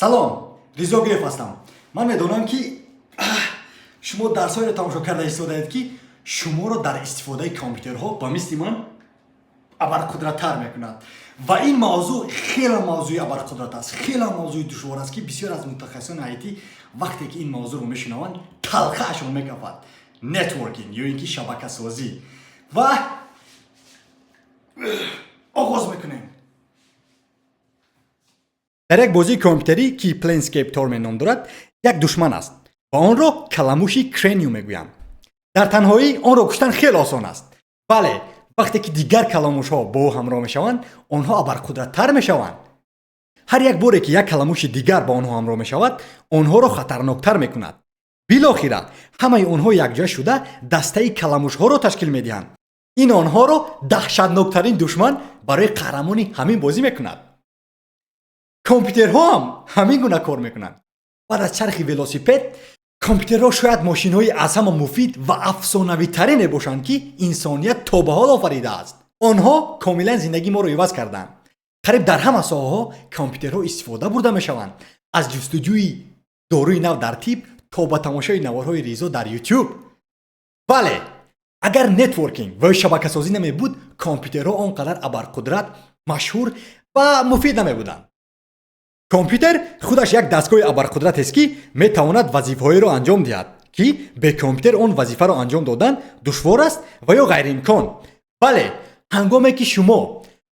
Салом, Ризо Греф ҳастам. Ман медонам, ки шумо дарсҳоеро тамошо карда истодаед, ки шуморо дар истифодаи компютерҳо ба мисли ман абарқудраттар мекунад. Ва ин мавзӯъ хеле мавзӯи абарқудрат аст, хеле мавзӯи душвор аст, ки бисёр аз мутахассисони IT вақте ки ин мавзӯъро мешунаванд, талхаашон мекафад. Networking ё ин ки шабакасозӣ. Ва оғоз мекунем. Дар як бозии компютерӣ, ки Planescape Torment ном дорад, як душман аст ва онро каламуши Крениум мегӯянд. Дар танҳоӣ онро куштан хеле осон аст, вале вақте ки дигар каламушҳо бо ӯ ҳамроҳ мешаванд, онҳо абарқудраттар мешаванд. Ҳар як боре ки як каламуши дигар ба онҳо ҳамроҳ мешавад, онҳоро хатарноктар мекунад. Билохира ҳамаи онҳо якҷоя шуда дастаи каламушҳоро ташкил медиҳанд. Ин онҳоро даҳшатноктарин душман барои қаҳрамони ҳамин бозӣ мекунад. Компютерҳо ҳам ҳамин гуна кор мекунанд. Баъд аз чархи велосипед, компютерҳо шояд мошинҳои аз ҳама муфид ва афсонавитарине бошанд, ки инсоният то ба ҳол офаридааст. Онҳо комилан зиндагии моро иваз карданд. Қариб дар ҳама соҳаҳо компютерҳо истифода бурда мешаванд, аз ҷустуҷӯи доруи нав дар тиб то ба тамошои наворҳои Ризо дар Ютуб. Бале, агар networking ва ё шабакасозӣ намебуд, компютерҳо он қадар абарқудрат, машҳур ва муфид намебуданд. Компютер худаш як дастгоҳи абарқудратест, ки метавонад вазифаҳоеро анҷом диҳад, ки бе компютер он вазифаро анҷом додан душвор аст ва ё ғайриимкон. Бале, ҳангоме ки шумо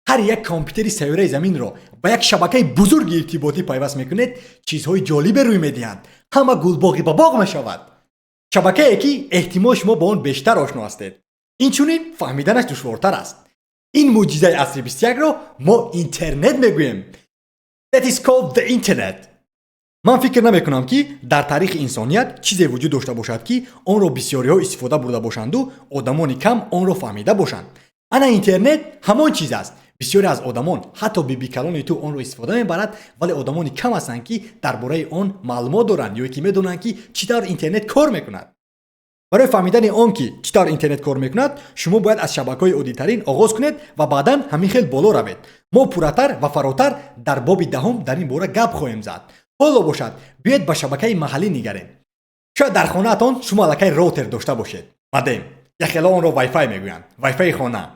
ҳар як компютери сайёраи Заминро ба як шабакаи бузурги иртиботӣ пайваст мекунед, чизҳои ҷолибе рӯй медиҳанд. Ҳама гулбоғи ба боғ мешавад. Шабакае, ки эҳтимол шумо бо он бештар ошно ҳастед, инчунин фаҳмиданаш душвортар аст, ин мӯъҷизаи асри 21-ро мо интернет мегӯем. That is called the internet. Ман фикр намекунам, ки дар таърихи инсоният чизе вуҷуд дошта бошад, ки онро бисёриҳо истифода бурда бошанду одамони кам онро фаҳмида бошанд. Ана интернет ҳамон чиз аст. Бисёре аз одамон, ҳатто бибикалони ту онро истифода мебарад, вале одамони кам ҳастанд, ки дар бораи он маълумот доранд ё ки медонанд, ки чӣ тавр интернет кор мекунад. Барои фаҳмидани он, ки чӣ тавр интернет кор мекунад, шумо бояд аз шабакаҳои оддитарин оғоз кунед ва баъдан ҳамин хел боло равед. Мо пурратар ва фаротар дар боби 10-ум дар ин бора гап хоҳем зад. Ҳоло бошад, биёед ба шабакаи маҳаллӣ нигарем. Шояд дар хонаатон шумо аллакай роутер дошта бошед, модем, яхело онро вайфай мегӯянд, вайфайи хона.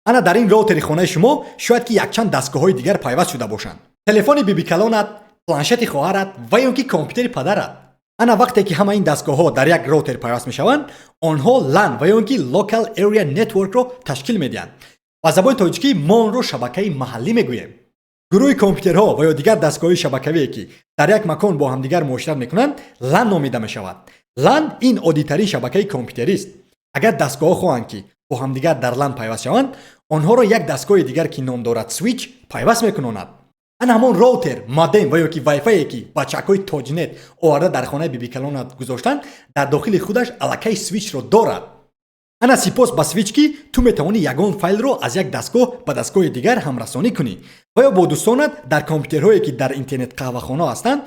Ана дар ин роутери хонаи шумо шояд ки якчанд дастгоҳҳои дигар пайваст шуда бошанд: телефони бибикалонат, планшети хоҳарат ва ё ки компютери падарат. Ана вақте ки ҳама ин дастгоҳҳо дар як роутер пайваст мешаванд, онҳо LAN ва ё ки Local Area Network-ро ташкил медиҳанд. Ба забони тоҷикӣ мо онро шабакаи маҳаллӣ мегӯем. Гурӯҳи компютерҳо ва ё дигар дастгоҳҳои шабакавие, ки дар як макон бо ҳамдигар муошират мекунанд, LAN номида мешавад. LAN ин оддитарин шабакаи компютерист. Агар дастгоҳҳо хоҳанд, ки бо ҳамдигар дар LAN пайваст шаванд, онҳоро як дастгоҳи дигар, ки ном дорад switch, пайваст мекунонад. Ана ҳамон роутер, модем ва ё ки вайфае, ки бачакҳои Тоҷнет оварда дар хонаи бибикалонат гузоштанд, дар дохили худаш аллакай switch ро дорад. Ана сипос ба switch, ки ту метавонӣ ягон файлро аз як дастгоҳ ба дастгоҳи дигар ҳамрасонӣ кунӣ ва ё бо дӯстонат дар компютерҳое, ки дар интернет қаҳвахона ҳастанд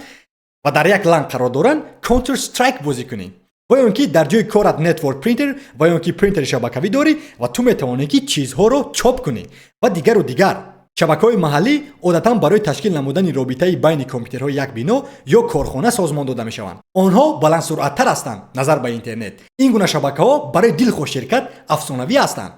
ва дар як LAN қарор доранд, Counter Strike бозӣ кунӣ, ва ё ин ки дар ҷои корат network printer ва ё ин ки принтери шабакавӣ дорӣ ва ту метавонӣ, ки чизҳоро чоп кунӣ ва дигару дигар. Шабакаҳои маҳаллӣ одатан барои ташкил намудани робитаи байни компютерҳои як бино ё корхона созмон дода мешаванд. Онҳо баландсуръаттар ҳастанд назар ба интернет. Ин гуна шабакаҳо барои дилхоҳ ширкат афсонавӣ ҳастанд.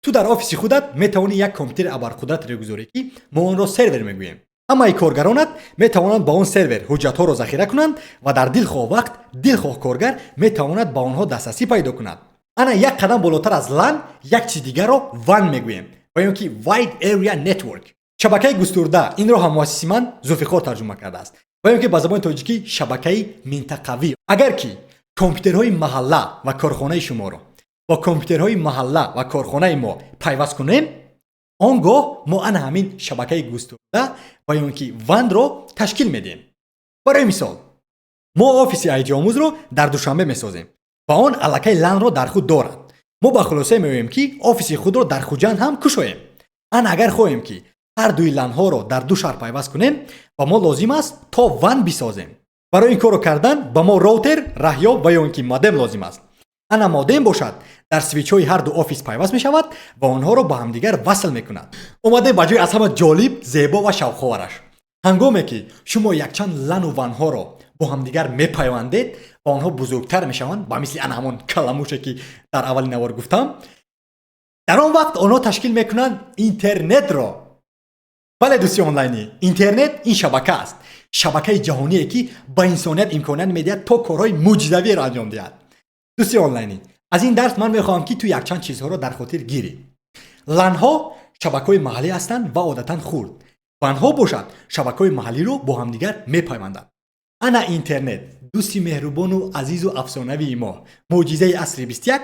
Ту дар офиси худат метавонӣ як компютери абарқудратро гузорӣ, ки мо онро сервер мегӯем. Ҳамаи коргаронат метавонанд ба он сервер ҳуҷҷатҳоро захира кунанд ва дар дилхоҳ вақт дилхоҳ коргар метавонад ба онҳо дастрасӣ пайдо кунад. Ана як қадам болотар аз LAN як чиз дигарро WAN мегӯем ва ё ки Wide Area Network, шабакаи густурда. Инро ҳаммуассиси ман Зулфиқор тарҷума кардааст. Ва ё ки ба забони тоҷикӣ шабакаи минтақавӣ. Агар ки компютерҳои маҳалла ва корхонаи шуморо бо компютерҳои маҳалла ва корхонаи мо пайваст кунем, он гоҳ мо ана ҳамин шабакаи густурда ва ё ки WAN ро ташкил медиҳем. Барои мисол, мо офиси IT Омӯзро дар Душанбе месозем ва он аллакай LAN ро дар худ дорад. Мо ба хулосае меоем, ки офиси худро дар Хуҷанд ҳам кушоем. Ана агар хоҳем, ки ҳар дуи LAN ҳоро дар ду шаҳр пайваст кунем, ба мо лозим аст, то WAN бисозем. Барои ин корро кардан ба мо роутер, раҳёб ва ё ин ки модем лозим аст. Ана модем бошад, дар switch ҳои ҳар ду офис пайваст мешавад ва онҳоро ба ҳамдигар васл мекунад. Омадем ба ҷои аз ҳама ҷолиб, зебо ва шавқовараш. Ҳангоме ки шумо якчанд LAN у WAN ҳоро бо ҳамдигар мепайвандед ва онҳо бузургтар мешаванд, ба мисли ана ҳамон каламуше, ки дар аввали навор гуфтам, дар он вақт онҳо ташкил мекунанд интернетро. Бале, дӯсти онлайнӣ, интернет ин шабака аст, шабакаи ҷаҳоние, ки ба инсоният имконият медиҳад, то корҳои мӯъҷизавиро анҷом диҳад. Дӯсти онлайнӣ, аз ин дарс ман мехоҳам, ки ту якчанд чизҳоро дар хотир гирӣ. LAN ҳо шабакаҳои маҳаллӣ ҳастанд ва одатан хурд. WAN ҳо бошад, шабакаҳои маҳаллиро бо ҳамдигар мепайванданд. Ана интернет, дӯсти меҳрубону азизу афсонавии мо, мӯъҷизаи асри 21,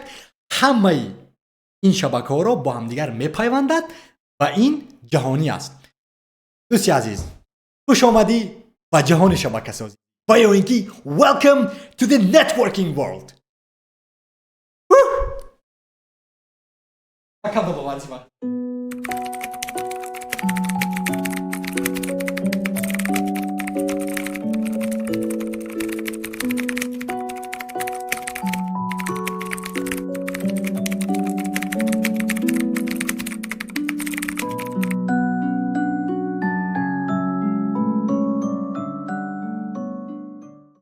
ҳамаи ин шабакаҳоро бо ҳамдигар мепайвандад ва ин ҷаҳонӣ аст. Дӯсти азиз, хуш омадӣ ба ҷаҳони шабакасозӣ ва ё ин ки welcome to the networking world. Акам ба боварӣ.